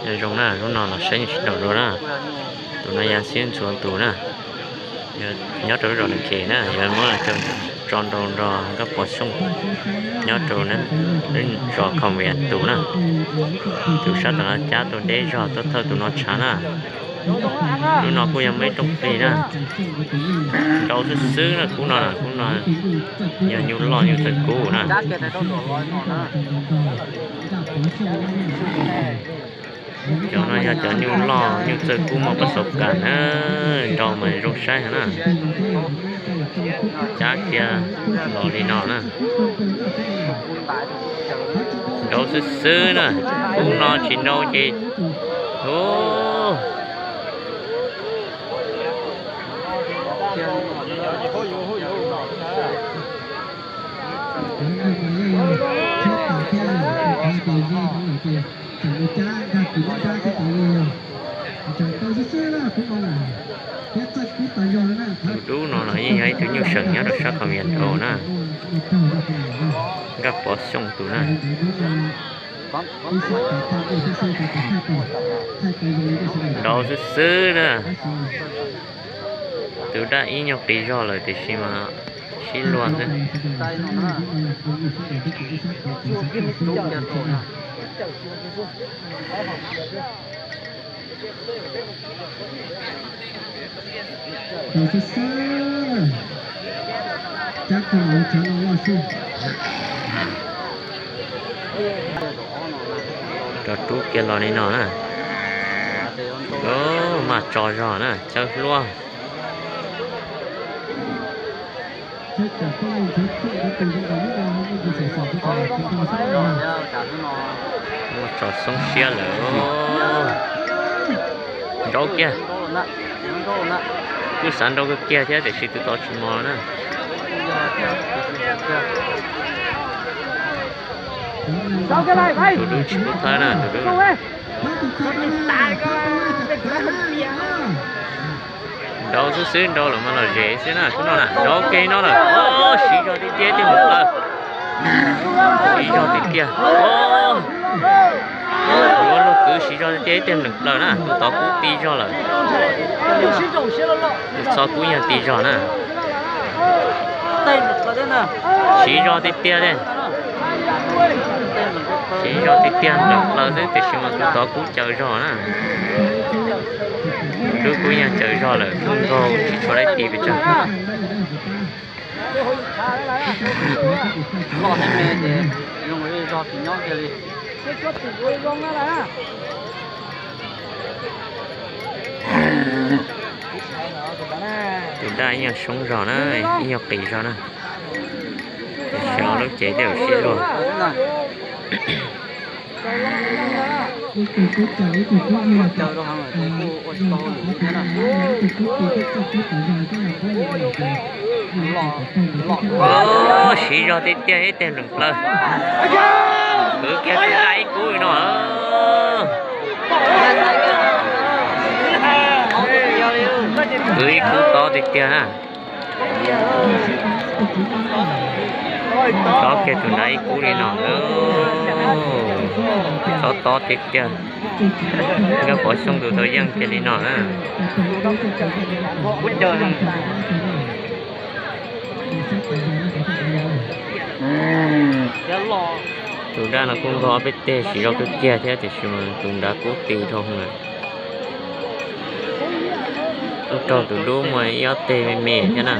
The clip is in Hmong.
Nyob zoo na, hnub no los saib nyuj sib nraus dua na. Tus no yog Xiab Ntxhuav tus na, nyob rau lub zos Naj Khes na, yog muab tso nrau nrog Nkaj Pov Xyooj nyob rau lub zos Kham Vias tus na. Tus sab tom no cab tau deb zog tuaj thawj tus no tshav na. Lub no kuj yog muaj ib rooj plig na. Nrau xwb xwb na, kub no, kub no yog nyuj loj nyuj txawg kub na. Cov no yog cov nyuj loj nyuj txawg kub muaj pas xov kas na, nrau mas zoo saib heev na. Cab kiag los li no na. Nrau xwb xwb na, kub no tsis nrau ces, u, Tus dub no los yeej yog ib tug nyuj seem nyob rau sab Kham Vias dhau na. Nkaj Pov Xyooj tus na. Nrau xwb xwb na. Tus daj ib nyuag qis zog lawm tiam sis mas sib luag xwb. Rov rub kiag los li no na. Mas tso zog na, cawb hluas. Ua tso xoob siab lawm. Nrau kiag. Kuj xav nrau kawg kiag thiab tiam sis tus tod tsis mos na. Tus dub tsis pub thawb na, tus dub. Nrau xwb xwb, nrau lawm mas lom zem xwb na, kub no na, nrau kiag no lawm, siv zog tiag tiag ib teg nplees plaws. Siv zog tiag tiag. Yuav luag kwv siv zog tiag tiag ib teg nplees plaws na, tus tod kub ti zog lawm. Tus tod kub yog ti zog na. Siv zog tiag tiag li. Siv zog tiag tiag nplees plaws xwb tiam sis mas tus tod kub caws zog na. Tus dub kub yog caws zog lawm, kub nkaug tsis tshua laib ti pes tsawg. Tus daj ib nyuag soob zog na, ib nyuag qis zog na. Xyov lub cev tej zaum sib luag. Siv zog tiag tiag ib teg nplees plaws. Kwv kiag tus daj ib kub li no. Kwv ib kub tob tiag tiag na. Tob kiag tus daj ib kub li no. Tob tob tiag tiag. Nkaj Pov Xyooj tus tau yeej kiag li no na. Tus daj no kuj nkaug ob peb teg, siv zog kawg kiag thiab tiam sis mas tus nrad kub ti dhau lawm. Ub, raug tus dub muaj ib ob teg me me thiab na.